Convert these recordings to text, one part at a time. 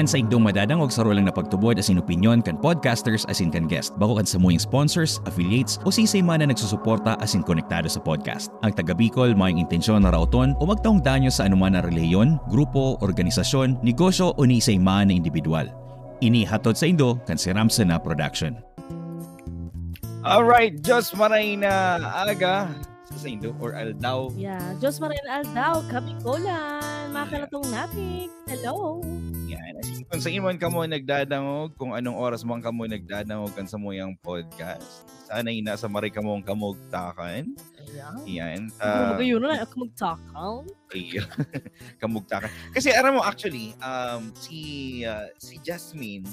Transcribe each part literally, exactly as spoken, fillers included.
Saindong madadangog saro lang na pagtubod asin opinyon kan podcasters asin kan guest, bako kan samuyang sponsors, affiliates, o siisay man na nagsusuporta asin konektado sa podcast. Ang taga Bicol mayong intensyon na raoton o magtaong danyo sa anuman na relihiyon, grupo, organisasyon, negosyo o ni isay man na indibidwal. Ini hatod saindo kan Siramsena Production. Alright, Diyos maray na aga sa saindo or aldaw. Yeah, Diyos maray na aldaw, Kabikolan, mga kalatong natik. Hello. Yan, asin kung sa iman kamo nagdadangog, kung anong oras man kamo nagdadangog kan samuyang podcast, sana'y nasa maray kamong kamugtakan. Ayan. Yan. Ano ah, yun na? Kamugtakan? Iyo. Kamugtakan. Kasi aram mo, actually, um, si ah, si Jasmine,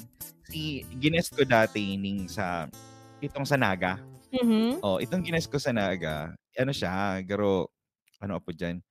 si gines ko dati ning sa itong sa Naga. Mhm. Oh, itong gines ko sa Naga, ano siya, garo, ano apo dyan?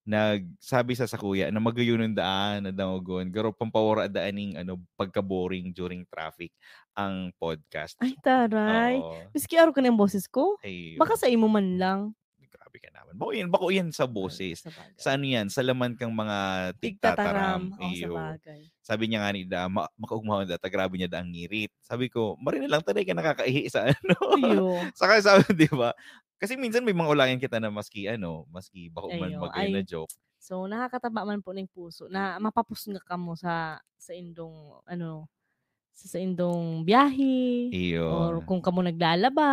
Nagsabi sa sakuya na magayon ang daan na dangogon, garo pampawara daan ning ano, pagka-boring during traffic ang podcast. Ay, taray. Oo. Miski araw ka na yung boses ko. Ayun. Baka sa imo man lang. Grabe ka naman. Bako yan, bako yan sa boses. Sa bagay. Sa ano yan? Sa laman kang mga tigtataram. Tigtataram. Oh, sa Iyo. Bagay. Sabi niya nga ni da, ma- makaugmahon da, ta grabe niya da ang ngirit. Sabi ko, marina lang tayo ka nakakaihi sa ano. Iyo. Saka sabi, di ba? Kasi minsan may mga ulayan kita na maski ano, maski bako man Ayo, magayon na ay. Joke. So, nakakataba man po ng puso na mapapusnga ka mo sa sa indong ano sa, sa indong biyahe Iyo. Or kung kamo naglalaba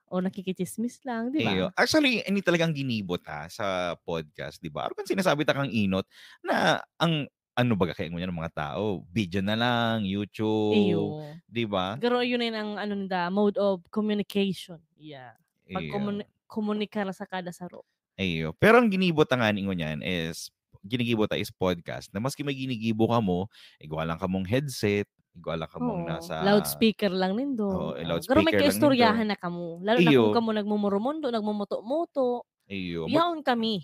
or nakikichismis lang, di ba? Iyo. Actually, ini talagang ginibot ha, sa podcast, di ba? Ano kan sinasabi ta kang inot na ang ano baga kaya ngunyan ng mga tao, video na lang, YouTube, Iyo. di ba? Pero yun na yun ang ano nila, mode of communication. Yeah. Iyo. Pagkomun- komunikar sa kada saro. Iyo. Pero ang ginibo ta nga ni ngunyan is, ginigibo ta is podcast na maski may ginigibo ka mo, igwa lang kamong headset, igwa lang kamong Oo. nasa Loudspeaker lang nindo. Oo, eh, Oo. loudspeaker Pero may lang nindo. kaistoryahan na kamo. Lalo na Iyo. Kung kamo nagmumuro-mundo, nagmumuto-muto. Iyo. Mag- Yaon kami.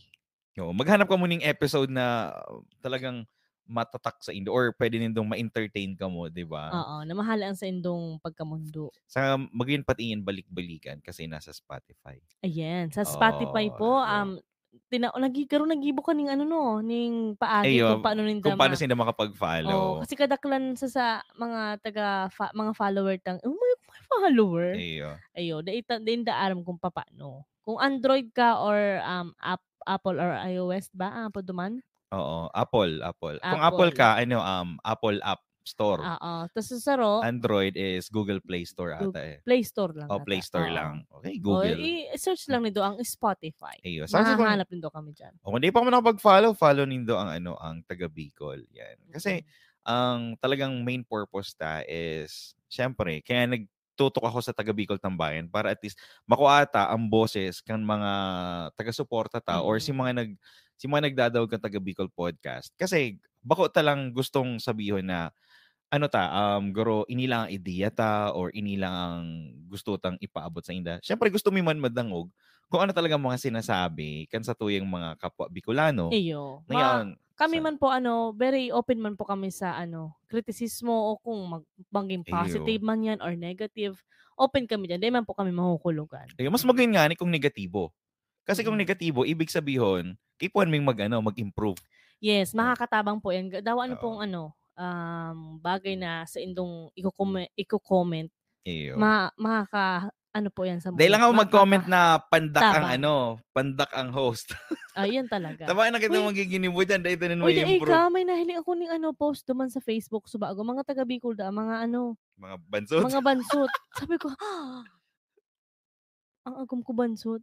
Oo, maghanap kamo ning episode na talagang matatak sa indo or pwede nindong ma-entertain kamo, di ba? Oo, na mahala ang sa indong pagkamundo. Sa magin pati yan balik-balikan kasi nasa Spotify. Ayan, sa Spotify Oo, po, yeah. um, tina nagigaro nagibo ka ning ano no, ning paagi Ayun, kung paano ninda kung paano ma- sila makapag-follow. Oo, kasi kadaklan sa, sa mga taga fa- mga follower tang, oh, may, may follower. Iyo. Ayo, dai ta dai nda aram kung papaano. Kung Android ka or um app, Apple or iOS ba? Ah, pwede man? Oo, Apple, Apple. Kung Apple. Apple ka, ano, um, Apple App Store. Oo. Tapos sa saro, Android is Google Play Store Goo- ata eh. Play Store lang. O, ata. Play Store Oo. lang. Okay, O, Google. i-search lang nindo ang Spotify. Iyo. Sa, sa, kung, Mahahanap nindo kami dyan. o, kung di pa mo nakapag-follow, follow nindo ang, ano, ang taga Bicol. Yan. Kasi, Mm. ang talagang main purpose ta is, syempre, kaya nagtutok ako sa taga Bicol Tambayan para at least makuha ta ang boses kan mga taga-suporta ta or si Mm. mga nag si mga nagdadawag kan taga Bicol Podcast. Kasi bako ta lang gustong sabihon na ano ta, um, guro, ini lang ang ideya ta or ini lang ang gusto tang ipaabot sa inda. Syempre, gusto mi man madangog kung ano talaga mga sinasabi kan satuyang mga kapwa Bicolano. Iyo. Na Ma- yan, kami sa- man po, ano, very open man po kami sa, ano, kritisismo o kung mag, maging Iyo. positive man yan or negative. Open kami dyan. Di man po kami mahuhulugan. Ayun, mas magayon nga ni kung negatibo. Kasi kung Mm. negatibo, ibig sabihin, kipuan ming mag, ano, mag-improve. Yes, Ah. makakatabang po yan. Ga- Daw ano Oo. pong ano, um, bagay na sa indong iko-comment, iko-comment, Iyo. ma makaka, ano po yan sa Dahil lang ako mga mag-comment makaka- na pandak ang tabang. ano, pandak ang host. Ah, yan talaga. Tama na kita Uy, magiginibo dyan, dahil ito na Uy, may di improve. ka, may nahiling ako ning ano, post duman sa Facebook, subago, mga taga Bicol da, mga ano, Mga bansot. mga bansot. Sabi ko, "Ah, ang agom ko bansot."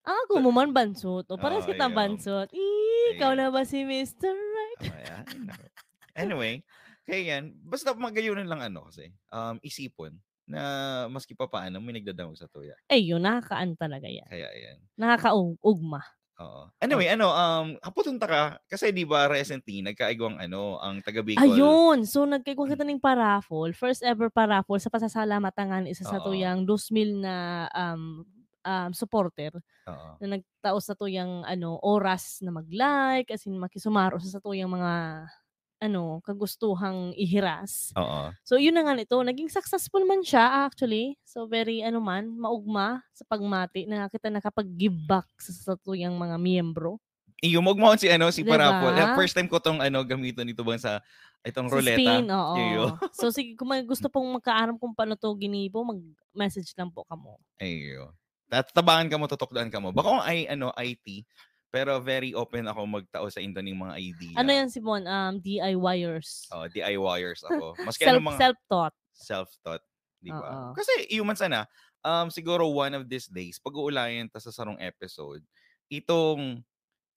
Ang agom mo man bansot. O, pares Oo, kitang ayun. bansot. Ih, ikaw Ayun. na ba si Mister Right? Ay, ay, naku. Anyway, kaya yan, basta magayunan lang ano kasi, um, isipon na maski pa paano may nagdadangog sa tuya. Eh, yun, nakakaan talaga yan. Kaya yan. Nakakaugma. Oo. Anyway, Oh. ano, um, haputon ta ka, kasi di ba recently, nagkaigwang ano, ang taga Bicol. Ayun! So, nagkaigwang kita Mm. ning paraffle. First ever paraffle sa pasasalamat ta ngani sa Oo. satuyang dos mil na, um, um, supporter Oo. na nagtao sa satuyang, ano, oras na mag-like, as in, makisumaro sa satuyang mga, ano, kagustuhang ihiras. Oo. So, yun na nga nito. Naging successful man siya, actually. So, very, ano man, maugma sa pagmati na kita nakapag-give back sa satuyang mga miyembro. Iyo, magmahon si ano, si Diba? Parapol. Eh, first time ko tong ano, gamiton ito bang sa itong Sa ruleta. Spin, oo. Iyo. So, sige, kung may gusto pong magkaaram kung paano to ginibo, mag-message lang po kamo. Iyo. Tatabangan kamo, tutukdoan kamo. Bako ay ano, I T, pero very open ako magtao sa indo ning mga idea. Ano yan, Simon? Um, D I Yers. Oh, D I Yers ako. Maski Self, anong mga self-taught. self-taught, di ba? Oo. Kasi human sana, um, siguro one of these days, pag-uulayan ta sa sarong episode, itong,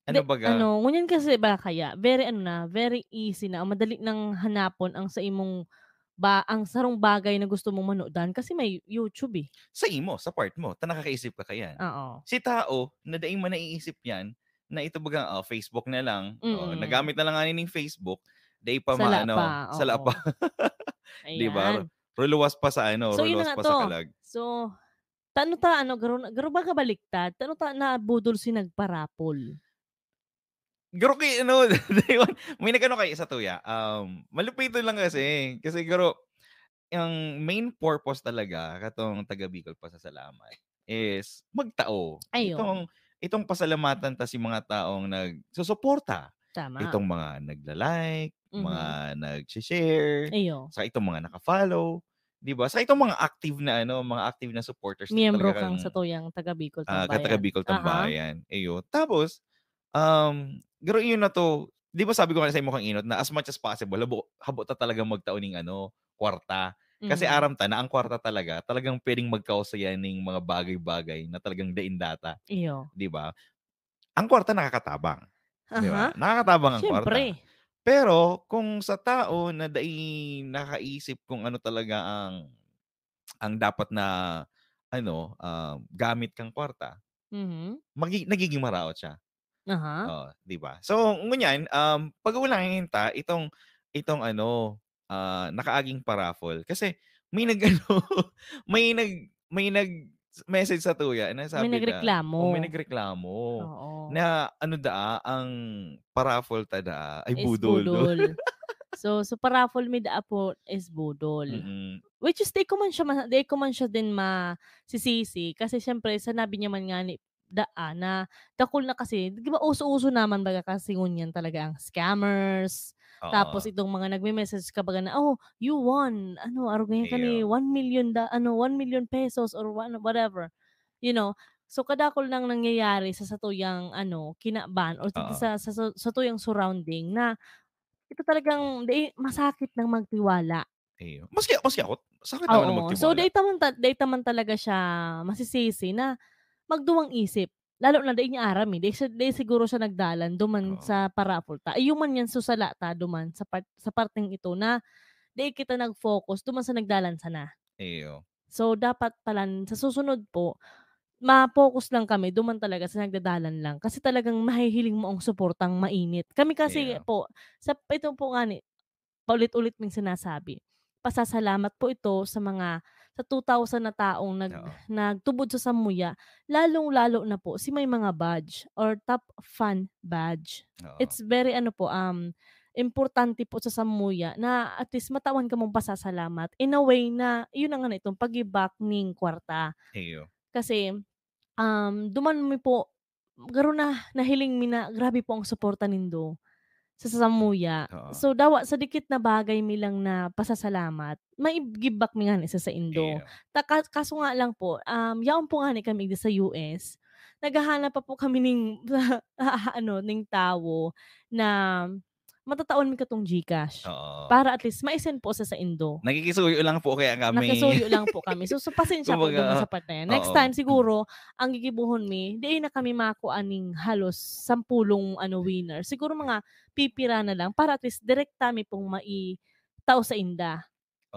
ano Di- baga? Ano, ngunyan kasi ba kaya, very ano na, very easy na, madali nang hanapon ang sa imong ba, ang sarong bagay na gusto mong manodan kasi may YouTube eh. Sa imo, sa part mo, ta nakakaisip ka kayan. Oo. Si tao, na daing man naiisip yan, na ito baga, oh, Facebook na lang, oh, Mm. nagamit na lang nga ning Facebook, dai pa Sala maano, pa, sala oo. pa. Di ba? Ayan. Ruluwas pa sa ano, So, yun ruluwas na nga pa to. sa kalag. So, tano ta, ano, garo, garo ba kabaliktad? Tano ta nabudol si nagparapol? Garo kay ano, may nagano kay sa tuya. Um, malupito lang kasi. Kasi garo, ang main purpose talaga katong taga Bicol Pasasalamat is magtao. Ayun. Itong, itong pasalamatan ta si mga taong nagsusuporta. Tama. Itong mga nagla-like, Mhm. mga nag-share, Iyo. sa itong mga naka-follow, di ba? Sa itong mga active na ano, mga active na supporters na Miyembro talaga kang kang, sa Tuyang Taga Bicol ah, Tambayan. Taga Bicol Aha. Tambayan. Iyo. Tapos, um, garo yun na to, di ba sabi ko nga sa imo kang inot na as much as possible, habo, habo ta talaga magtao ning ano, kwarta. Kasi Mhm. aram ta na ang kwarta talaga, talagang pwedeng magkausayan ning mga bagay-bagay na talagang dain data. Iyo. Di ba? Ang kwarta nakakatabang. Di ba? Aha. Nakakatabang ang kwarta. Siyempre. Pero kung sa tao na dai nakaisip kung ano talaga ang, ang dapat na, ano, ah, gamit kang kwarta, Mhm. magi-, nagiging maraot siya. Aha. Oh, di ba? So, ngunyan, um, pag-uulayan ta itong, itong ano, ah, nakaaging paraffle. Kasi may nag-ano, may nag-, may nag-message sa tuya na May sabi na, nagreklamo. oh, may nagreklamo Oo. na ano daa, ang paraffle ta daa ay Is budol. budol. So, so paraffle mi daa po is budol. Mm-mm. Which is, di ko man siya ma-, di ko man siya din masisisi. Kasi syempre, sanabi niya man nga ni daa na dakul na kasi, di ba uso-uso naman baga kasi ngunyan talaga ang scammers. Tapos Oo. itong mga nagme-message ka baga na, "Oh, you won. Ano, arog ngayon ka ni Iyo. one million da-, ano, one million pesos or one, whatever." You know? So, kadakul nang nangyayari sa satuyang, ano, kinaban or sa, Oo. sa, sa, sa satuyang surrounding na ito talagang di, masakit nang magtiwala. Iyo. Maski, maski ako, sakit naman ang Oo. So, magtiwala. dai ta man ta-, dai ta man talaga siya masisisi na magduwang isip. Lalo na dai niya aram eh. Dai siya, dai siguro siya nagdalan duman Oo. sa paraffle ta. Iyo man yan susala ta duman sa part-, sa parteng ito na dai kita nag-focus duman sa nagdalan sana. Iyo. So, dapat palan sa susunod po, ma-focus lang kami duman talaga sa nagdadalan lang. Kasi talagang mahihiling mo ang suportang mainit. Kami kasi Iyo. po, sa, ito po nga ni, paulit-ulit ming sinasabi, pasasalamat po ito sa mga, sa two thousand na taong nag-, Oo. nagtubod sa samuya, lalong-lalo na po si may mga badge or top fan badge. Oo. It's very, ano po, um, importante po sa samuya na at least matawan kamong pasasalamat in a way na, yun na nga na itong pag-give back ning kwarta. Iyo. Kasi, um, duman mi po, garo na, nahiling mi na grabe po ang suporta nindo sa, sa samuya. Oo. So, dawa sa dikit na bagay mi lang na pasasalamat, mai-give back mi ngani sa saindo. Iyo. Ta-, ka-, kaso nga lang po, um, yaon po ngani kami di sa U S, naghahanap pa po kami ning, ano, ning tawo na matatawan mi katong GCash. Oo. Para at least mai-send po sa saindo. Nakikisuyo lang po kaya kami. Nakisuyo lang po kami. So, so pasensya po Kumbaga, duman sa part na yan. Next Oo. time, siguro, ang gigibohon mi, di na kami makuha ning halos sampulong, ano, winner. Siguro mga pipira na lang para at least direkta mi pong maitao sa inda.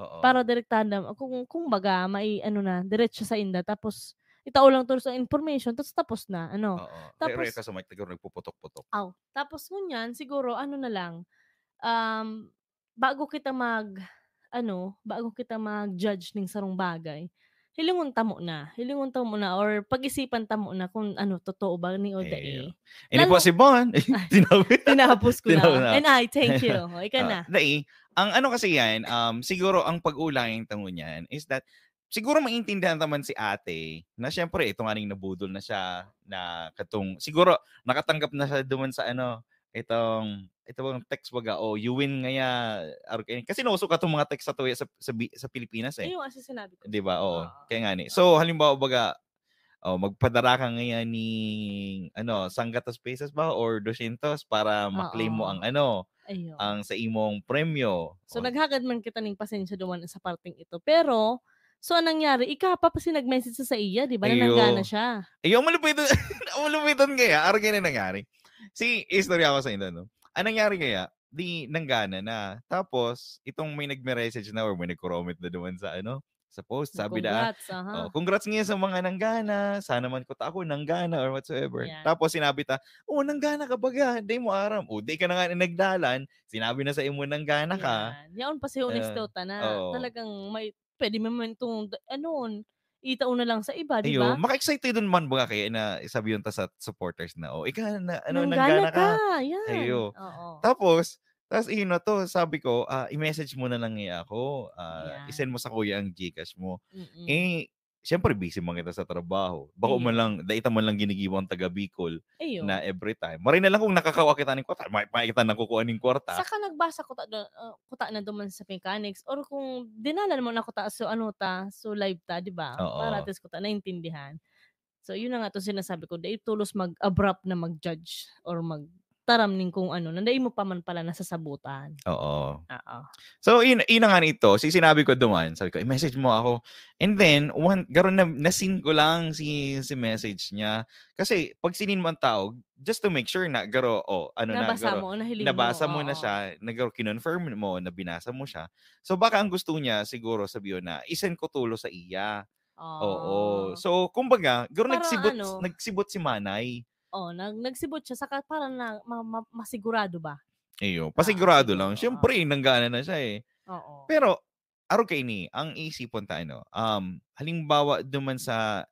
Oo. Para direktahan na, kung, kung baga, mai-, ano na, diretso sa inda. Tapos, itao lang to sa information, tapos tapos na, ano. Oo. Re-, Tapos re-, kaso may taga nagpuputok-putok. Aw, tapos ngunyan, siguro, ano na lang, um, bago kita mag, ano, bago kita mag-judge ning sarong bagay, hilingon ta muna. Hilingon ta muna or pag-isipan ta muna kung ano, totoo ba ni o dai. Iyo. Ini po Lalo si Bon. Sinabi. Tinapos ko na. Tinapos na. And I, thank you. O, ikaw Ah, na. Dai, ang ano kasi yan, um, siguro ang pag-uulayan ta ngunyan is that siguro maintindihan naman si ate na siyempre ito nga ning nabudol na siya na katong siguro nakatanggap na siya duman sa ano, itong itong text baga, "Oh, you win ngaya." Aro kayo. Kasi nauso ka itong mga text sa tuya sa, sa, Bi- sa Pilipinas eh. Ayun, kasi sinabi ko. Di ba? Oo. Ah. Kaya nga ni. So, halimbawa baga, oh, magpadara ka ngayon ning ano, sanggatos pesos ba or dosyentos para maklaim mo Oo. ang ano, Ayun. ang sa imong premyo. So, Oh. naghagad man kita ning pasensya duman sa parteng ito. Pero, so, anong nangyari? Ika pa kasi nag-message sa, sa iya, di ba? Na Ayo. Nanggana siya. Ayo, malupiton. Malupiton kaya. Arang na nangyari. Si, istorya ko sa inyo, no? Ang nangyari kaya, di nanggana na. Tapos, itong may nagme-message na or may nag-comment na duman sa ano, sa post, sabi na, Congrats, aha. Oh, congrats nga sa mga nanggana. Sana man ko ta ako nanggana or whatsoever. Yan. Tapos sinabi ta, "Oh, nanggana ka baga, di mo aram." Oh, di ka na nga nagdalan. Sinabi na sa imo nanggana ka. Yan. Yaon pa si Honesto Ah, ta na. oo. Talagang may, pwede mo man itong, ano, itao na lang sa iba, di Ayo, ba? Maka-excited dun man baga kaya na sabi yun ta sa supporters na, "Oh, ikaw na, ano, Nanggana nanggana ka." ka, yan. Ayo. Oo. Tapos, tapos yun na to, sabi ko, ah, i-message mo na lang niya ako. Ah, Yan. I-send mo sa kuya ang Gcash mo. Mm-mm. Eh, siyempre busy man kita sa trabaho. Bako man Ayun. lang, dai ta man lang ginigibo ang taga Bicol Ayun. na every time. Maray na lang kung nakakawa kita ning kwarta, may, may kita nakukuha ning kwarta. Saka nagbasa ko ta, do- uh, kuta na duman sa mechanics or kung dinalan mo na kuta so ano ta, so live ta, di ba? Oo. Para at least kuta naintindihan. So, yun na nga to sinasabi ko, dai tolos mag-abrupt na mag-judge or magtaram ning kung ano, na dai mo pa man pala nasasabutan. Oo. Oo. So, yun, yun na nga nito. Si sinabi ko duman, sabi ko, "I-message mo ako." And then, one, garo na, nasin ko lang si, si message niya. Kasi, pag sinin mo ang tao, just to make sure na garo, oh, ano na, Nabasa garo, mo, nahiling nabasa mo, mo na oo. siya, na garo, kinonfirm mo, na binasa mo siya. So, baka ang gusto niya, siguro, sabi yun na, i-send ko tulo sa iya. Oo. Oo. So, kumbaga, garo Parang nagsibot, ano, nagsibot si Manay. Oh, nag, nagsibot siya, saka parang na, ma, ma, masigurado ba? Iyo, Ah, pasigurado siguro, lang. oo. Siyempre, nanggana na siya eh. Oo. Pero, aro kaini, ang iisipon ta, ano, um, halimbawa duman sa,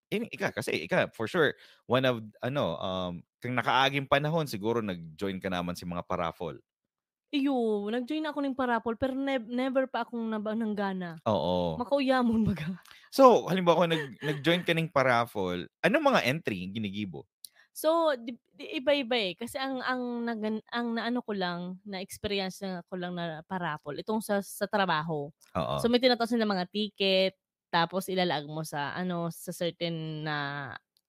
ini, ika, kasi ika, for sure, one of, ano, um, kang nakaaging panahon, siguro nag-join ka naman sa mga paraffle. Iyo, nag-join ako ning paraffle, pero nev-, never pa akong naba-, nanggana. Oo. Makauyamon baga. So, halimbawa, kung nag-, nag-join ka ning paraffle, anong mga entry yung ginigibo? So, di, di, iba-iba eh. Kasi ang, ang, nagan, ang naano ko lang, na-experience na ko lang na paraffle, itong sa, sa trabaho. Oo. So, may tinatawag sila mga ticket, tapos ilalaag mo sa, ano, sa certain na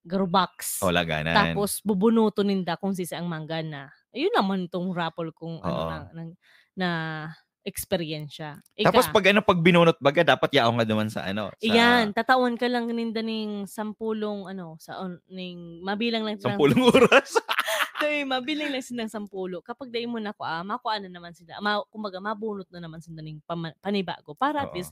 garo box. O, laganan. Tapos, bubunuto ninda kung sisi ang manggana. Ayun naman tong raffle kung ano Oo. na, na, na eksperyensya. Tapos Ika? Pag ano, pag binunot baga, dapat yaon ka naman sa ano, sa Iyan, tatawan ka lang ninda ning sampulong, ano, sa on-, ning mabilang lang silang sampulong oras. Tay, mabilang lang silang sampulo. Kapag dai mo na kua, makua na naman sila. Ma-, kumbaga, mabunot na naman sila ning pama-, panibago. Para at Oo. Least,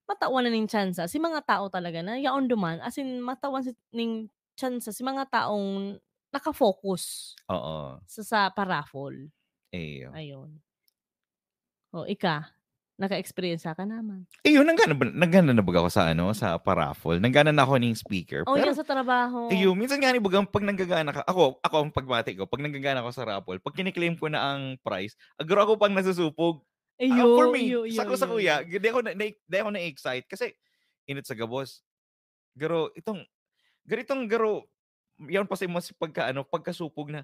matawan na ning tsansa. Si mga tao talaga na yaon duman, as in, matawan si, ning tsansa si mga taong naka-focus Oo. sa, sa paraffle. Iyo. Ayun. O, ika, naka-experience ka naman. Iyo, nanggana ba, nanggana na baga ako sa ano, sa paraffle? Nanggana na ako ning speaker. O, Pero, yan sa trabaho. iyo, minsan nga ni baga, pag nanggagana ka, ako, ako ang pagmati ko, pag nanggagana ako sa raffle, pag kiniklaim ko na ang prize, agro ako pang nasusupog. Iyo, Ah, for me, iyo, iyo, sako sa iyo, kuya, iyo. Di ako na, na, di ako na-excite kasi init sa gabos. Garo, itong, garo, itong garo, yan pa sa imo si pagka, ano, pagkasupog na,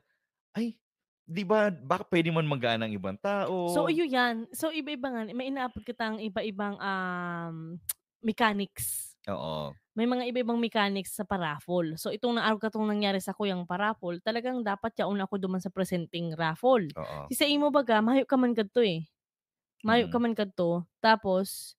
ay, di ba, baka pwede man magana ang ibang tao. So, iyo yan. So, iba-iba nga, may inaapod kitang iba-ibang, um, mechanics. Oo. May mga iba-ibang mechanics sa paraffle. So, itong naarog katong nangyari sa kuyang paraffle, talagang dapat yaon ako duman sa presenting raffle. Oo. Si sa imo baga, mayo ka man kadto eh. Mayo Mm. ka man kadto. Tapos,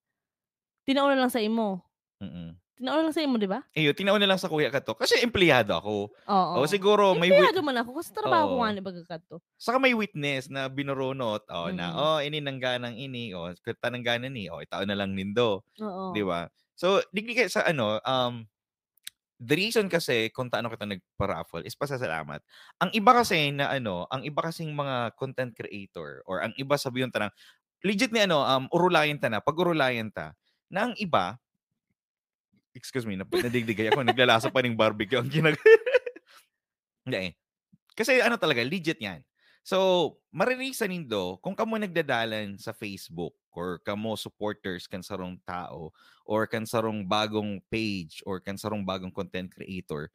tinao na lang sa imo. Mm. Tinao na lang sa imo, di ba? Iyo, tinao na lang sa kuya ka to. Kasi empleyado ako. Oo. O siguro, may Empleyado wit-, man ako kasi trabaho ko Oo. nga ni baga kadto. Saka may witness na binurunot, o, na, Mm. o, ini nangganang ini, o, kata nangganan ni, o, itao na lang nindo. Oo. Di ba? So, digdi kaya sa ano, um, the reason kasi kung taano kita nagpa-raffle is pasasalamat. Ang iba kasi na ano, ang iba kasing mga content creator or ang iba sabi yung tanang, legit ni ano, um, urulayan ta na, pag-urulayan ta, na ang iba, excuse me, nap-, nadigdigay ako, naglalasa pa ning barbecue ang ginag-, Hindi eh. Kasi ano talaga, legit yan. So, maririsan nindo kung kamo nagdadalan sa Facebook or kamo supporters kan sarong tao or kan sarong bagong page or kan sarong bagong content creator,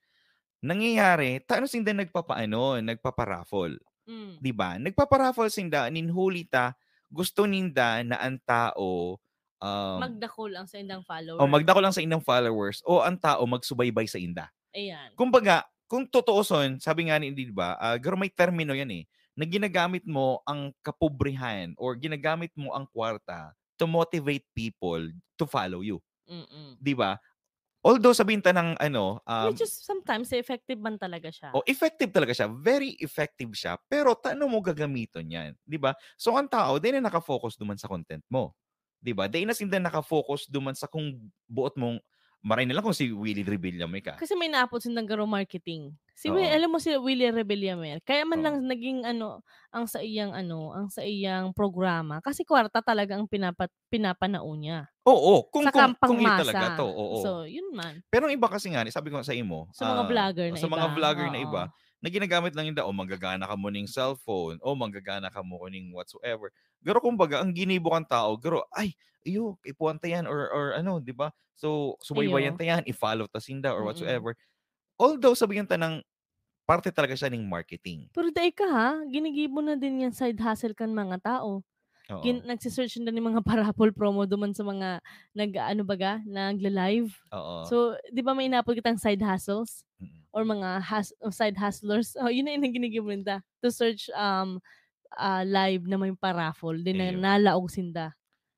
nangyayari, tano sinda nagpapaano, nagpaparaffle. Mm. Di ba? Nagpaparaffle sinda, ninhuli ta, gusto ninda na ang tao um, Magdakol ang sa indang followers. o magdakol lang sa indang followers o ang tao magsubaybay sa inda. Ayan. Kumbaga, kung totoo son, sabi nga ni, di ba, ah, garo may termino yan eh, na ginagamit mo ang kapobrihan or ginagamit mo ang kwarta to motivate people to follow you. Mm-mm. Di ba? Although sabihin ta ng ano, um, Which is sometimes effective man talaga siya. Oh, effective talaga siya. Very effective siya. Pero tano mo gagamiton yan? Di ba? So, ang tao, di na nakafocus duman sa content mo. Di ba? Di na sinda nakafocus duman sa kung buot mong, maray na lang kung si Willie Revillame ka. Kasi may naapod sindang garo marketing. Si Oo. Will, alam mo si Willie Revillame, kaya man Oo. lang naging ano, ang sa iyang ano, ang sa iyang programa. Kasi kwarta talaga ang pinapat, pinapanao niya. Oo, kung, Sa kung, kampang kung yun masa. Talaga to, oo. So, yun man. Pero ang iba kasi nga, sabi ko nga sa imo, Sa mga ah, vlogger na sa mga iba. vlogger na Oo. iba, na ginagamit lang yun, "Oh, manggagana ka mo ning cellphone, oh, manggagana ka mo ning whatsoever." Pero kumbaga, ang ginibo kan tao, garo, "Ay, iyo, ipuan ta yan," or, or ano, di ba? So, subaybayan Iyo. ta yan, i-follow ta sinda, or Mm-mm. whatsoever. Although, sabihin ta ng parte talaga siya ning marketing. Pero dai ka ha, ginigibo na din yan side hustle kan mga tao. Oo. Gin, nagsisearch na ni mga parapol promo duman sa mga nag, ano baga, nagla-live. Oo. So, di ba may inapod kitang side hustles? Mm. Or mga hus, o side hustlers? Oh, yun na yung ginigibo ninda. To search um uh, live na may paraffle. Di na Iyo. Nalaog sinda.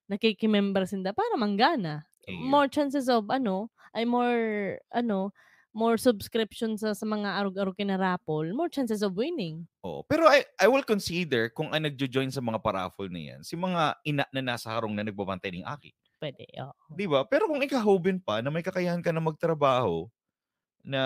Nakikimember sinda para manggana. Iyo. More chances of, ano, ay more, ano, more subscription sa, sa mga arog-arog kinarapol, more chances of winning. Oo. Pero I, I will consider kung ang nagjo-join sa mga paraffle na yan, si mga ina na nasa harong na nagbabantay ning aki. Pwede, oo. Di ba? Pero kung ikaw, Hoben pa, na may kakayahan ka na magtrabaho, na,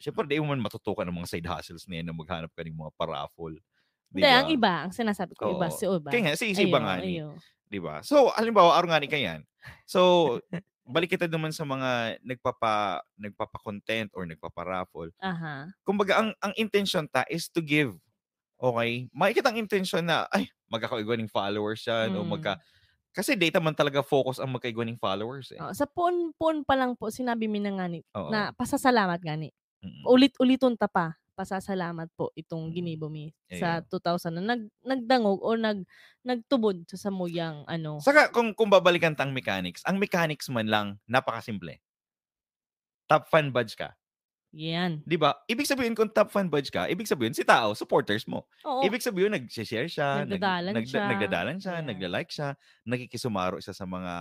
syempre, di mo man matutukan ang mga side hustles na yan na maghanap ka ng mga paraffle. Di Hindi, ba? Ang iba, ang sinasabi ko, iba, Oo. si iba. Kaya nga, si, si iba Ayo, nga ni. ayo. Di ba? So, halimbawa, arong nga ni kayan. So, balik kita naman sa mga nagpapa, nagpapa-content or nagpapa-raffle. Aha. Kumbaga, ang, ang intention ta is to give. Okay? Makikita ang intention na, "Ay, magkakaigwa ning followers yan," o Mm. magka-, kasi data man talaga focus ang magkaigwa ning followers eh. Oh, sa phone, phone pa lang po, sinabi mi na nga ni, Oo. na pasasalamat nga ni. Mm. Ulit-uliton ta pa, pasasalamat po itong Mm. ginibo mi sa Ayo. two thousand na nag, nagdangog o nag, nagtubod sa samuyang ano. Saka kung, kung babalikan ta ang mechanics, ang mechanics man lang, napakasimple. Top fan badge ka. Yan. Di ba? Ibig sabihin, kung top fan badge ka, ibig sabihin, si tao, supporters mo. Oo. Ibig sabihin, nag-share siya, nag, Nagdadalan nag, siya. nagdadalan siya, Yeah. nagla-like siya, nakikisumaro siya sa mga,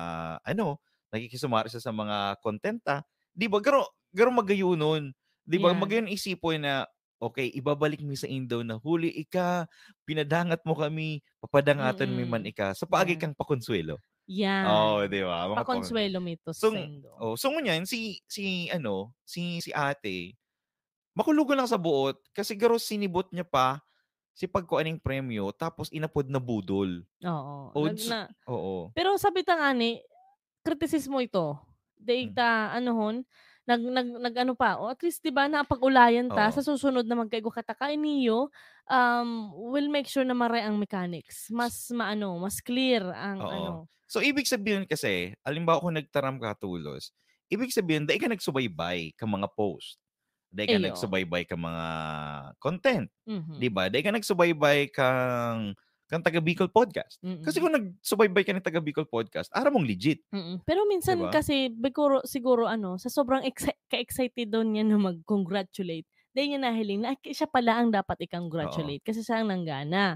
ano, nakikisumaro siya sa mga content, ah. Di ba? Garo, garo magayon nun. Di ba? Yan. Magayon isipon na, okay, ibabalik mi sa indo na huli ika, pinadangat mo kami, papadangaton mi man Mm-mm. ika. Sa paagi Yeah. kang pakonsuelo. Yan. Oo, di ba? Mga pakon-, Pakonsuelo mi to so, sa indo. Oh, so ngunyan, si, si, ano, si, si ate, makulogon lang sa buot, kasi garo sinibot niya pa, si pagkuha ning premyo, tapos inapod na budol. Oo. Oh, Nag, s-, na, oo. pero sabi ta nga ni, kritisismo ito. Dai Hmm. ta, ano hon, nag, nag, nag-ano pa, o at least, di ba, napag-ulayan ta, Oo. sa susunod na magkaigwa kita kainiyo, um, we'll make sure na maray ang mechanics. Mas maano, mas clear ang Oo. ano. So, ibig sabihin kasi, halimbawa kung nagtaram ka tolos, ibig sabihin, dai ka nagsubaybay ka mga post. Dai ka Iyo. nagsubaybay ka mga content. Mhm. Di ba? Dai ka nagsubaybay kang, kang Taga Bicol Podcast. Kasi Mm-mm. kung nagsubaybay ka ng Taga Bicol Podcast, aram mong legit. Mm-mm. Pero minsan Di ba? kasi, siguro, siguro ano, sa sobrang exci-, ka-excited daw niya na mag-congratulate, dai niya nahiling na, "Ay, siya pala ang dapat i-congratulate kasi siya ang nanggana."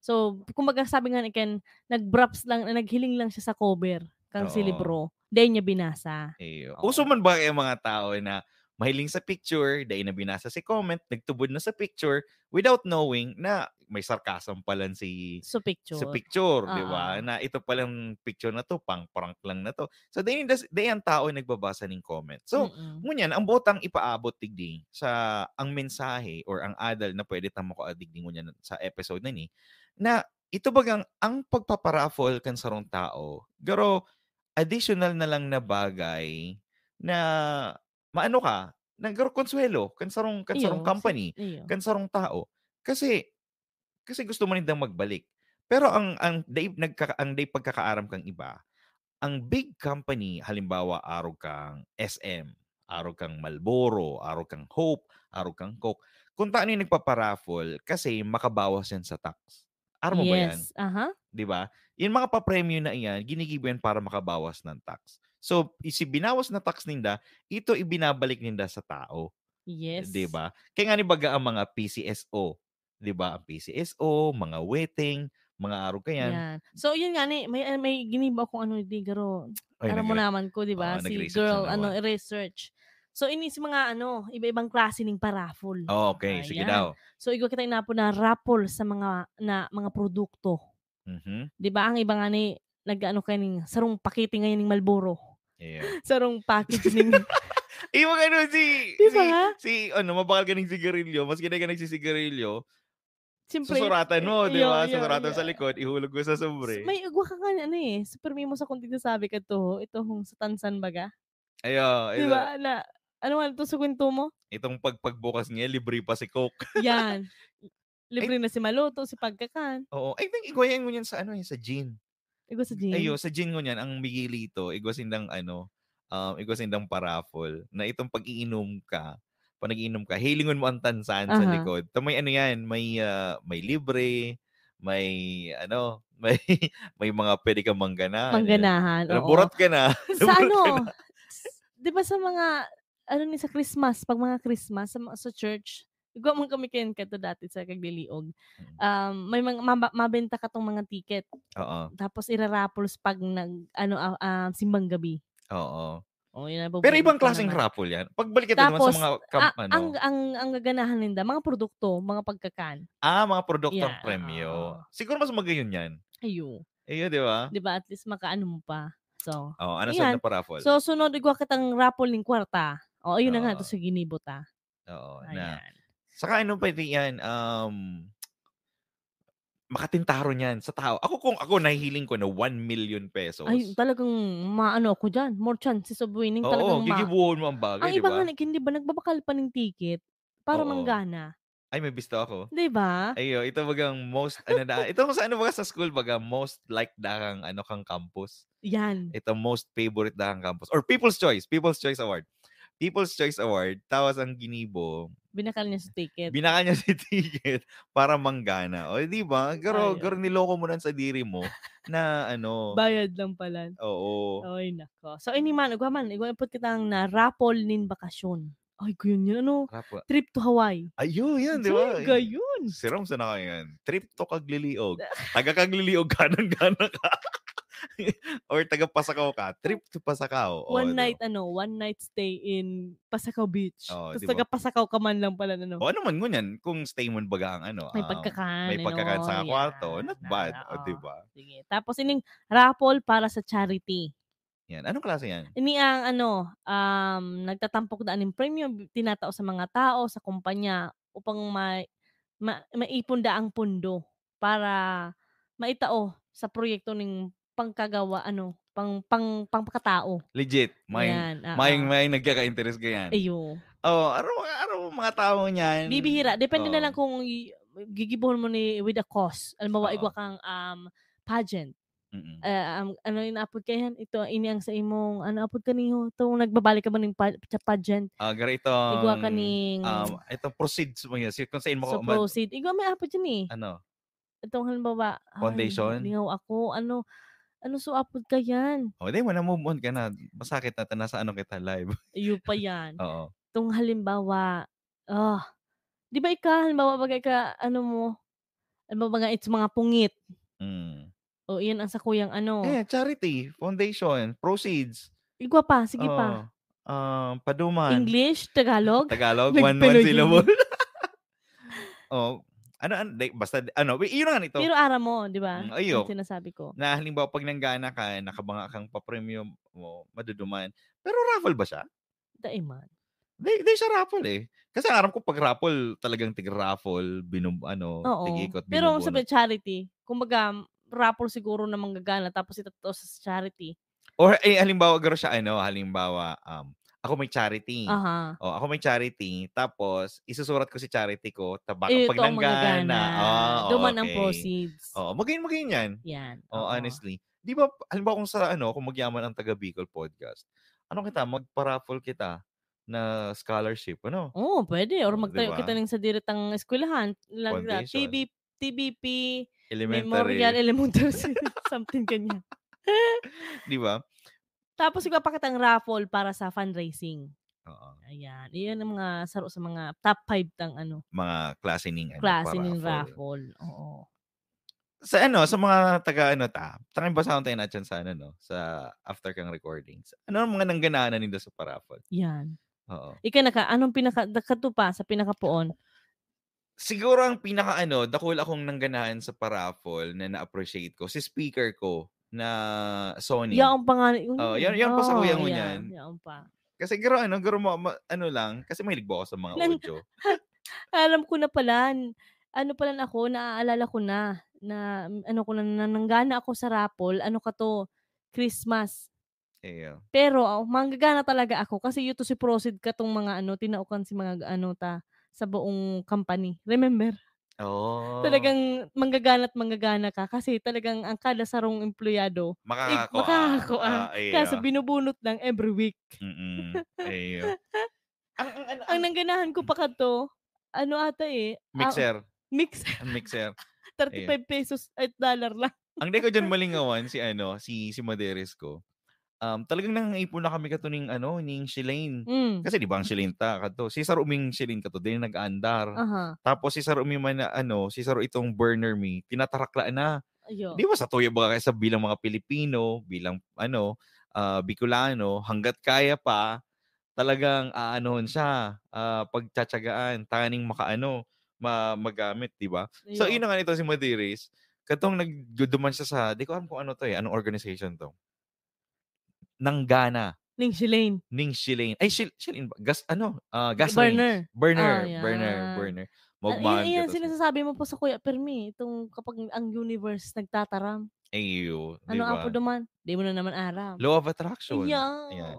So, kumbaga sabi nga ni Ken, nag-props lang, naghiling lang siya sa cover kang Oo. Silibro. Dai niya binasa. Iyo. Oo. Uso man ba yung mga tao na mahiling sa picture, dai na binasa si comment, nagtubod na sa picture, without knowing na may sarcasm pala si, Sa picture. sa picture, di ba? Oo. Na ito palang picture na to, pang prank lang na to. So, dai, dai ang tao nagbabasa ning comment. So, Mm-mm. ngunyan, ang botang ipaabot digdi sa, ang mensahe or ang adal na pwede ta makua digdi ngunyan sa episode na ni, na ito bagang ang pagpaparaffle kan sarong tao, garo additional na lang na bagay na maano ka, na garo konsuelo kan sarong, kan sarong Iyo, si-, company, iyo. kan sarong tao. Kasi, Kasi gusto man nindang magbalik. Pero ang, ang dai, nagkaka-, ang dai pagkakaaram kang iba, ang big company, halimbawa, arog kang S M, arog kang Marlboro, arog kang Hope, arog kang Coke, kung taano yung nagpaparaffle, kasi makabawas yan sa tax. Aram mo ba yan? Yes, aha. Di ba? Yung mga papremyo na iyan, ginigibo yan para makabawas ng tax. So, isi-, binawas na tax ninda, ito ibinabalik ninda sa tao. Yes. Di ba? Kaya nga ni baga ang mga P C S O, di ba? Ang P C S O, mga wedding, mga arog kayan. Yan. So, yun nga ni, may, may ginibo akong ano, di, garo, Ay, aram mo nagre-, naman ko, di ba? Oo, Si nag-research girl, na ano, naman. research. So, ini si mga, ano, iba-ibang klase ning paraffle. Oh, okay, sige Ayan. daw. So, igwa kita inapod na raffle sa mga, na, mga produkto. Mhm. Di ba? Ang iba nga ni, nag-ano kayo ning, sarong pakete ngayon ning Marlboro. Yeah. Sarong package ning, Yung mga ano, si, Di si, ba? si, ano, mabakal ka ng sigarilyo, mas ganda ka nagsisigarilyo, siyempre, susuratan mo, di iyo, ba? iyo, Susuratan iyo. sa likod, ihulog mo sa sobre. May igwa ka nga, ano eh, super mimo sa kung sasabi ka to, ito hong sa tansan baga. Ayo, Di ito. Ba? Na, ano nga ito sa kwento mo? Itong pagpagbukas niya, libre pa si Coke. Yan. Libre na si maluto, si pagkakan. Oo. I think, igwa yan ngunyan sa ano eh, sa gin. Igwa sa gin. Ayo, sa gin ngunyan, ang migili ito, igwa sindang ano, um, igwa sindang paraffle, na itong pag-iinom ka, pag nag-iinom ka, hilingon mo ang tansan sa Aha. likod. Ta may ano yan, may, ah, may libre, may ano, may, may mga pwede kang mangganahan. Mangganahan, Pero oo. Burot ka na. Sa Burot ka ano, na. s-, di ba sa mga, ano ni sa Christmas, pag mga Christmas, sa, mga- sa church, igwa man kami kayan kato dati sa Kagliliog. Mm. Um, may mga, maba- mabenta ka tong mga ticket. Oo. Tapos iraraffles pag nag, ano, ah, ah, simbang gabi. Oo. Oh, yun ang Pero ibang paborito ko klaseng naman. raffle yan. Pagbalik ka naman sa Tapos, mga camp, ah, ano. ang, ang, ang gaganahan ninda, mga produkto, mga pagkakan. Ah, mga produktong Yeah, premyo. oo. Siguro mas magayon yan. Ayo. Iyo, di ba? Di ba? At least makaano mo pa. So, Oh, ano Ayan. sa na raffle? So, sunod, igwa kitang raffle ning kwarta. O, ayun na nga, Oo. to sa ginibo ta. Oo, na. Ayan. Saka ano pa yan, um, makatintaron yan sa tao. Ako, kung ako, nahihiling ko na one million pesos. Ay, talagang maano ako dyan. More chances of winning. Oo, Talagang ma- gigibuhon mo ang bagay, Ang di iba ba? nga, hindi ba, nagbabakal pa ng ticket para Oo. manggana. Ay, may bisto ako. Di ba? Ayo, ito bagang most, ano na, ito sa ano ba sa school, baga most like da kang, ano, kang campus. Yan. Ito most favorite da kang campus. Or People's Choice, People's Choice Award. People's Choice Award, tawas ang ginibo, Binakal niya sa ticket. binakal niya si ticket para manggana. O, di ba? Garo, Ay, garo ay. Niloko mo lang sa diri mo na ano. Bayad lang pala. Oo. Ay, nako. So, ini man, igwa man, igwa ipot kitang na raffle nin bakasyon. Ay, ko yun yun, ano? Raffle. Trip to Hawaii. Ayun, yan, di Diyan, ba? gayon. Siram sa na kayo yan. Trip to Kagliliog. Taga Kagliliog ka, nanggana ka. Or taga Pasacao ka. Trip to Pasacao. O, One di ba? night, ano, one night stay in Pasacao Beach. Oo, Tapos di ba? Taga Pasacao ka man lang pala, ano. O, ano man ngunyan, kung stay mo baga ang ano, May um, pagkakan, may pagkakan sa ano, kwarto, yan. not bad. Ah, O, di oo. ba? Sige. Tapos ining raffle para sa charity. Yan. Anong klase yan? Ini ang ano, um, nagtatampok daan ning premyo, tinatao sa mga tao, sa kumpanya, upang ma-, ma-, maipon daang pondo para maitao sa proyekto ning pangkagawa, ano, pang, pang, pangpakatao. Legit. May, Yan, oo. may, may nagkaka-interest ka yan. Ayo. Oh, ano, ano mga tao niyan? Bibihira. Depende na Oo. lang kung i-, gigibuhon mo ni with a cause. Alam mo, Oo. igwa kang, um, pageant. Mm-mm. Eh, um, ano yung apod ka yan? Ito, ini ang sa imong, ano apod ka niyo? Itong nagbabalik ka ba ng pa-, sa pageant? Ah, garo itong, Igwa ka ning um, itong proceeds mo yun. Si-, kung saan mo So, ko ma- proceed. Igwa may apod dyan eh. Ano? Itong halimbawa, ay, Foundation? lingaw ako. Ano, ano so apod ka yan? Oh, di mo na move on ka na. Masakit na, ta-, nasa ano kita, live. Iyo pa yan. Oo. Itong halimbawa, ah, di ba ika, halimbawa, bagay ka, ano mo, halimbawa, bagay, it's mga pungit. Mm. O, iyan ang sa kuyang ano. Eh, charity, foundation, proceeds. Igwa pa, sige pa. Oh, ah, paduman. English, Tagalog? Tagalog, Nag-, one, one Pinoy syllable. English. Oh, ano, ano, di, basta, ano, yun na nga nito. Pero aram mo, di ba? Mm, ayo. Ang sinasabi ko. Na halimbawa, pag nanggana ka, nakabanga kang papremyo mo, maduduman. Pero raffle ba siya? Dai man. Di, di siya raffle eh. Kasi aram ko pag raffle, talagang tig-raffle, binub-, ano, Oo. tig-ikot, Pero binubunot. Sabi, charity, kumbaga, raffle siguro na manggagana, tapos itataos sa charity. Or, eh, halimbawa, garo siya, ano, halimbawa, um, Ako may charity. Aha. Oh, ako may charity, tapos isusurat ko si charity ko, tabak Eh, pag ito ang nanggana. manggagana. Oh, Duman ang okay. Proceeds. Oh, maging maging yan. Yan. Oh, Oo. Honestly. Di ba, halimbawa kung sa ano, kung magyaman ang taga Bicol Podcast, ano kita, magpa-raffle kita na scholarship, ano? Oo, pwede. Or Oh, magtayo diba? Kita ng sa diretang eskwelahan. Lagi na, Foundation. T B, T B P, Elementary. Memorial Elementary, something ganyan. Di ba? Tapos, igpapakita ang raffle para sa fundraising. Oo. Ayan. Iyan ang mga saro sa mga top five tang ano, Mga klase ning ano, klase ng pa-raffle. Raffle. Oo. Sa ano, sa mga taga ano ta, tangan basahon tayo na dyan sa ano, no? Sa after kang recordings. Ano ang mga nangganahan ninda sa pa-raffle? Yan. Oo. Ika naka, anong pinaka, dakatupa sa pinakapoon? Siguro ang pinaka ano, dakul akong nangganahan sa pa-raffle na na-appreciate ko, si speaker ko na Sony. Yaon pa nga. Yun, Oh, yan, yan pa sa kuya mo yan, niyan. Yaon pa. Kasi garo ano, garo ma, ma, ano lang, kasi mahilig ba ako sa mga Nang- audio. Alam ko na pala, n- ano pala na ako, naaalala ko na, na ano ko na, na nanggana ako sa raffle, ano ka to, Christmas. Iyo. Pero oh, manggagana talaga ako kasi yuto si Proceed katong mga ano, tinaukan si mga ano ta sa buong company. Remember? Oh. Talagang manggagana at manggagana ka kasi talagang ang kada sarong empleyado, Makakakua. Makakakua. Ah, iyo. Kaso binubunot lang every week. Mm-mm. Iyo. Ang, ang, ang, Ang nangganahan ko pa kadto, ano ata eh, ah, mixer. Mix, Ang mixer. thirty-five pesos at dollar lang. Ang di ko dyan malingawan, si ano, si, si Maderes ko. Um, talagang nangaipon na kami kato ning ano, ning shilling. Mm. Kasi di ba ang shilling ta, kato, si saruming shilling kato, din nag-aandar. Aha. Tapos si saruming man na ano, si saru itong burner mi, tinatarakla na. Ayo. Di ba sa tuya ba kaya sa bilang mga Pilipino, bilang ano, ah, Bicolano, hanggat kaya pa, talagang aanuhon siya, ah, pagtsatsagaan, tanganing makaano, ma, magamit, di ba? So, Ayo. Yun na nga nito si Madiris, katong nagduduman siya sa, di ko alam kung ano to eh, anong organization to. Nanggana. Ning shilling. Ning shilling. Ay, shil, shilling ba? Gas, ano? Ah, gasoline. Burner. Burner. Ah, yan. Burner. Burner. Ah, Maugmahan yan, yan, ka to. Sinasabi mo po sa kuya Permi, itong kapag ang universe nagtataram. Iyo, di Ano ba? Apo duman? Di mo na naman aram. Law of attraction. Yan. Yan.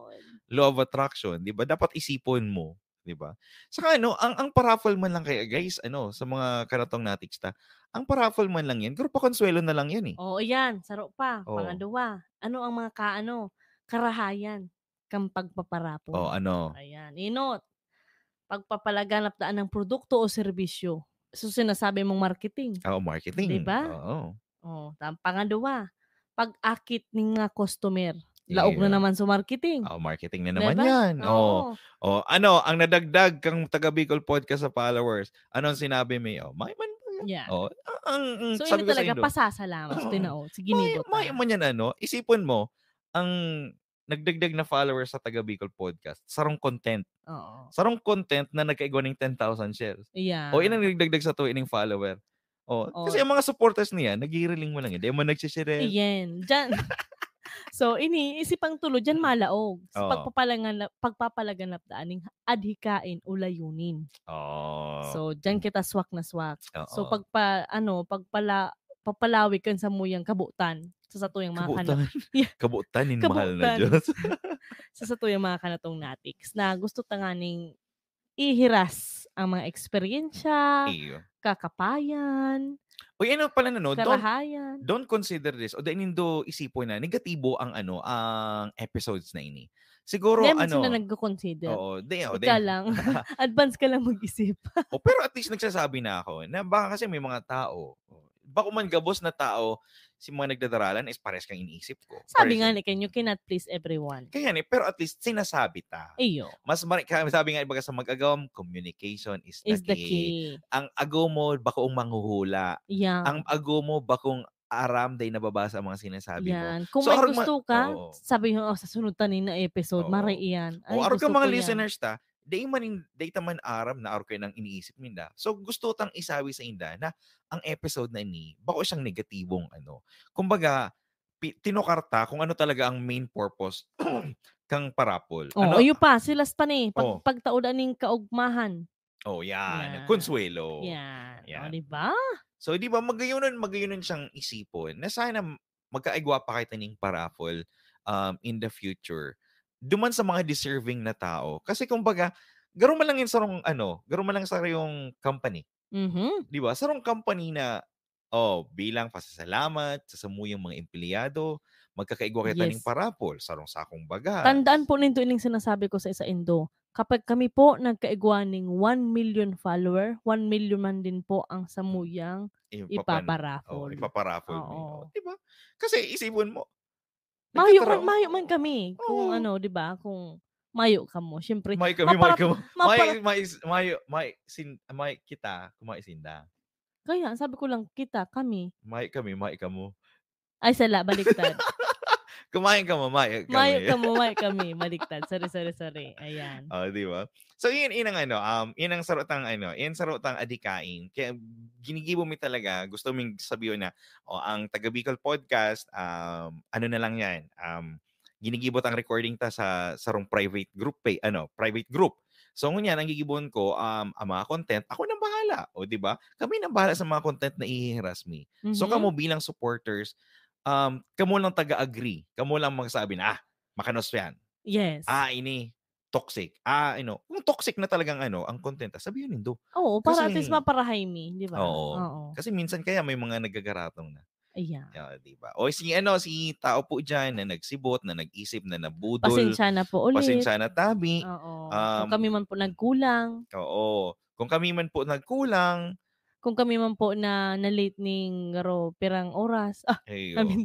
Law of attraction, di ba? Dapat isipon mo, di ba? Saka ano, ang, ang paraffle man lang kaya, guys, ano, sa mga karatong natiksta, ang paraffle man lang yan, pero pakonsuelo na lang yan eh. Oo, yan. Saro pa. Oo. Pangadwa. Ano ang mga kaano, karahayan kang pagpaparapol? Oh, ano? Ayan. Inot. Pagpapalaganap daan ng produkto o serbisyo. So, sinasabi mong marketing. Oo, marketing. Di ba? Oo. Oh, tam, pangadwa. Pag-akit ning mga customer. Laog na Iya. Naman sa marketing. Oh, marketing na Di naman ba? Yan. Oh. Oo. Oh, ano, ang nadagdag kang taga Bicol Podcast sa followers? Anong sinabi mo? Oh, may man. Yeah. Oh, ang, ang, So, sabi ini ko sa talaga indo, pasasalamat. Oo. Tinao. Sige, may, nibo ta. May man yan, ano, isipon mo, ang nagdagdag na followers sa taga Bicol Podcast, sarong content. Oo. Sarong content na nagkaigwa ng ten thousand shares. Yeah. O, inang nagdagdag sa to, ining follower. Oh, Oh. Kasi ang mga supporters niya, naghihiling mo lang yun. Di mo nagsishare. Iyan. Diyan. So, ini, isip ang tulo, diyan malaog. Sa Oo. pagpapalanganap, pagpapalaganap daan ning adhikain o layunin. Oh. So, diyan kita swak na swak. So, Oo. pagpa, ano, pagpala, papalawig kan samuyang kabutan sa satuyang mga kana-, Kabutan. Yeah. Kabutan nin mahal na Kabutan. Diyos. Sa satuyang mga kanatong natiks na gusto ta nga ning ihiras ang mga eksperyensya, Iyo. kakapayan, Uy, ano pala na, no? Don't, karahayan. don't consider this. O dahil nindo isipon na, negatibo ang ano, ang episodes na ini. Siguro, Hindi, man ano, sila nagko-consider. Oo, di, oh, Ika di. lang. Advance ka lang mag-isip. Oh, pero at least nagsasabi na ako na baka kasi may mga tao, bako man gabos na tao, si mga nagdadaralan is pares kang iniisip ko. Sabi Pares nga ang ni Kenyo, cannot please everyone. Kaya ni, pero at least sinasabi ta. Iyo. Mas mari, kaya sabi nga ibaga sa mag-agawam, communication is, Is the the key. Key. Ang ago mo, bako ang manghuhula. Yeah. Ang ago mo, bakong aram, dahil nababasa ang mga sinasabi mo. Yan. Kung So, may arog ma-, gusto ka, oo. sabi mo, "Oh, sa sunod tanin na episode, Oo. mari iyan." Ay, O, arog gusto ka mga ko yan. Listeners ta, di man in, di ta man aram na arog kayo ng iniisip ninda. So, gusto tang isabi sa inda na ang episode na ini, bako siyang negatibong ano. Kumbaga, pi-, tinukar ta kung ano talaga ang main purpose kang parapol. Oh, Ano? Ayun pa, silas pa ni, pag, Oh. pagtaod aning kaugmahan. Oh, yan. Yan. Consuelo. Yan. Yan. O, di ba? So, di ba, magayunon, magayunon siyang isipon na sana magkaigwa pa kita ning parapol, um, in the future. duman sa mga deserving na tao. Kasi kumbaga, garo man lang yung sarong, ano, garo man lang sarong company. Mhm. Di ba? Sarong company na, oh, bilang pasasalamat sa samuyang mga empleyado, magkakaigwa kita ning Yes. parapol, sarong sakong bagas. Tandaan po nindo ining sinasabi ko sa saindo. Kapag kami po nagkaigwa ning one million follower, one million man din po ang samuyang Yung papan-, ipaparaffle. Oh, ipaparaffle mo. Oo. Oh, di ba? Kasi isipon mo, Mayo nagtatara-, man, mayo man kami. Kung Oo. ano, di ba? Kung mayo kamo, syempre, may kami, may mapara-, kamo. May, mapara-, may, may, may, sin, may kita, kung may sinda. Kaya, sabi ko lang, kita, kami. May kami, may kamo. Ay, sala, baliktad. Kumain ka mo, may kami. Mayo kamo, may kami. Baliktad. Sorry, sorry, sorry. Ayan. Oh, di ba? So, yun, yun ang ano, um, yun ang sarotang, ano, yun sarotang adikain. Kaya ginigibo mi talaga, gusto ming sabihin na, oh, ang Taga Bicol Podcast, um, ano na lang yan, um, ginigibo tang recording ta sa sarong private group, eh, ano, private group. So, ngunyan, ang gigibon ko, um, ang mga content, ako nang bahala. O, di ba? Kami nang bahala sa mga content na ihihiras mi. So, Mhm. kamo bilang supporters, um, kamo lang taga-agree. Kamo lang magsabi na, "Ah, makanos yan. Yes. Ah, ini, toxic. Ah, ano." Kung toxic na talagang ano, ang content, ah, sabihin nindo. Oo, para at least Kasi, maparahay mi, di ba? oo. Oo. Kasi minsan kaya may mga nagagaratong na. Ayan. Yeah, di ba? O si ano, si tao po dyan na nagsibot, na nag-isip, na nabudol. Pasensya na po ulit. Pasensya na tabi. Oo. Um, Kung kami man po nagkulang. Oo. Kung kami man po nagkulang. Kung kami man po na na-late ning garo pirang oras. Ah, Ayo. I mean,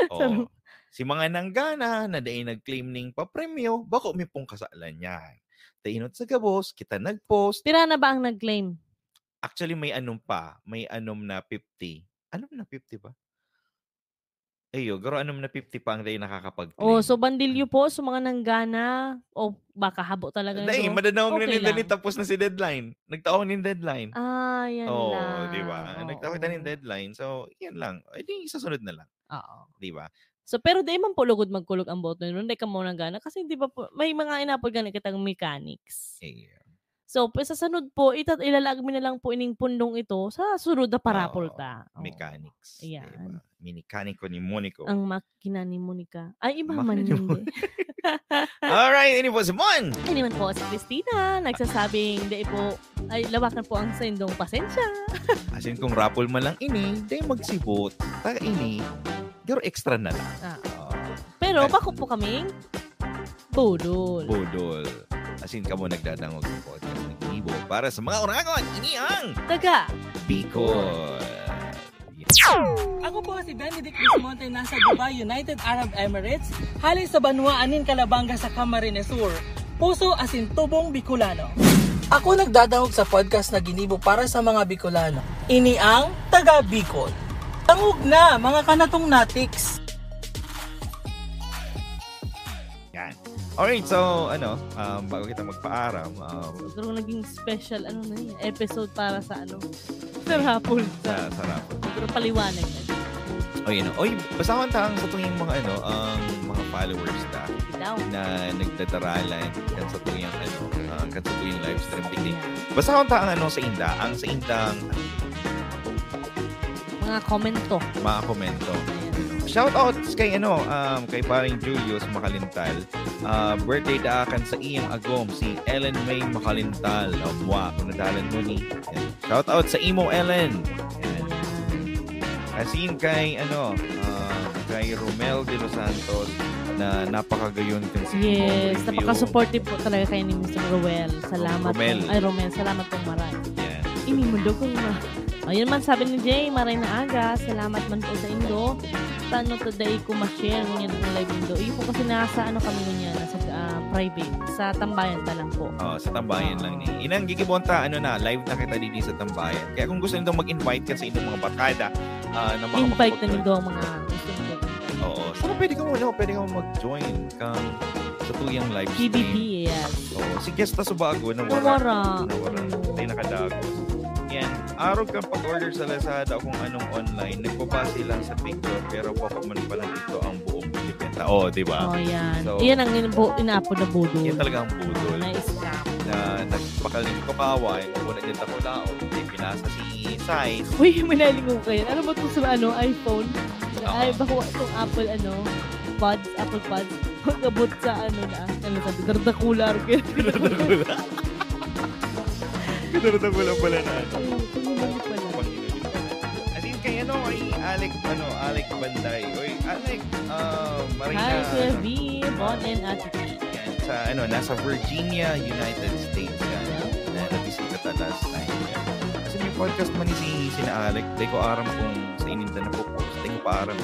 Oo. sarong Si mga nanggana na dai nag-claim ning papremyo, bako mi pong kasalan yan. Tainot sa gabos, kita nag-post. Pira na ba ang nag-claim? Actually, may anom pa. May anom na fifty. Anom na fifty ba? Ayo, garo anom na fifty pa ang dai nakakapag-claim. Oh, so bandilyo po sa mga nanggana o baka habo talaga Dai, nito. madanawang Okay na nila ni lang. Tapos na si deadline. Nagtaon yung deadline. Ah, yan Oo, lang. di ba? Nagtaon kita Oo. ng deadline. So, yan lang. Eh, di, sa sunod na lang. Oo. Di ba? So, pero di man po lugod magkulog ang boto nun. Di ka mo nanggana. Kasi di ba po, may mga inapod gani kitang mechanics. Eh, So, pa-, sa sunod po, ita-, ilalaag mi na lang po ining pundong ito sa sunod na parapol Oo, ta. Oo. Mechanics. Ayan. Di ba? Minikaniko ni Monico. Ang makina ni Monica. Ay, iba Makina man ni yun. Mon- Eh. Alright, ini po si Mon. Ini man po si Christina, nagsasabing, "Dai po, ay, lawakan po ang saindong pasensya." As in, kung raffle man lang ini, di magsibot. Ta ini, pero extra na lang. Ah. Oo. Pero Ay. Bako po kaming budol. Budol. As in, kamo nagdadangog ng podcast ng Ibo para sa mga Oragon. Ini ang Taga. Bicol. Ako po si Benedict Bismonte, nasa Dubai, United Arab Emirates, hale sa banwaan nin Calabanga sa Camarines Sur. Puso asin tubong Bicolano. Ako nagdadangog sa podcast na ginibo para sa mga Bicolano. Ini ang Taga Bicol. Tangog na, mga kanatong natiks. Yan. Alright, so ano, um, bago kita magpaaram, um, Siguro naging special, ano na yun, episode para sa ano, sa raffle. sa, sa raffle. Siguro paliwanag na. O yun, oy, basahon ta ang satuyang mga ano, ang mga followers ta Bitaw. na nagdadaralan kan satuyang ano, ah, kan satuyang live stream. Hindi. Basahon ta ang ano sa inda, ang sa indang Mga komento. mga komento. Shoutouts kay ano, um, kay paring Julius Makalintal. Ah, birthday daakan sa iyang agom, si Ellen May Makalintal. O, mwa, kung nadalan mo ni. Yan. Shoutout sa imo, Ellen. Yan. Asin kay, ano, ah, kay Romel De Los Santos na napakagayon kan sa imong Yes, review. Napaka-supportive po talaga kayo ni Mister Roel. Salamat Romel. po. Ay, Romel, salamat pong maray. Yan. Ini mo daw kung ma-, ayun man, sabi ni Jay, maray na aga. Salamat man po sa indo. Tano to dai ko ma-share ngunyan ang live nindo. Iyo po kasi nasa ano kami ngunyan, nasa, ah, private. Sa tambayan pa lang po. Oh, sa tambayan Oo. lang ni. Inang gigibon ta, ano na, live na kita didi sa tambayan. Kaya kung gusto nindo mag-invite kan sa inyong mga barkada, ah, na Invite na makapag-join. nindo ang mga gusto nindo. Oo. Saka pwede ka mo, ano, pwede ka mo mag-join kang sa tuyang live stream. P B B, yes. Oo. Si Guest ta Subago, nawara. Nawara. Nawara. Oo. Tayo nakadagos. Yan. Arog kang pag-order sa Lazada kung anong online, nagbabase lang sa picture, pero pop-up man pala dito ang buong binibenta. Oh, di ba? Oh, yan. So, Yan ang ina-, inaapod na budol. Yan talaga ang budol. Na-scam. Na nagpakaling tukawan, wala niya takulaon, hindi pinasa si size. Uy, may nalingon kayo. Ano ba itong sa ano, iPhone? Oo. Ay, bako itong Apple, ano? Pods, Apple Pods, pag-abot sa ano na, ano sabi, Dardakula, Argel. Kinarata ko lang pala na ano. Ano, ano pala? As in, kay ano, kay Alec, ano, Alec Banday. Oy, Alec, uh, Marina, Hi, Kuya ano, V, Bon, and Ate T. Yan, sa ano, nasa Virginia, United States yan. Na nabisita ta last night. Kasi may podcast man si sina Alec, di ko aram kung sa ininda na po post, di ko pa aram.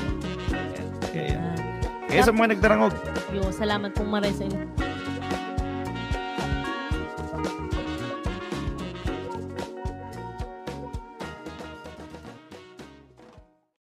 Yan. Kaya yan. Kaya sa mga nagdarangog, Yo, salamat pong maray sa inyo.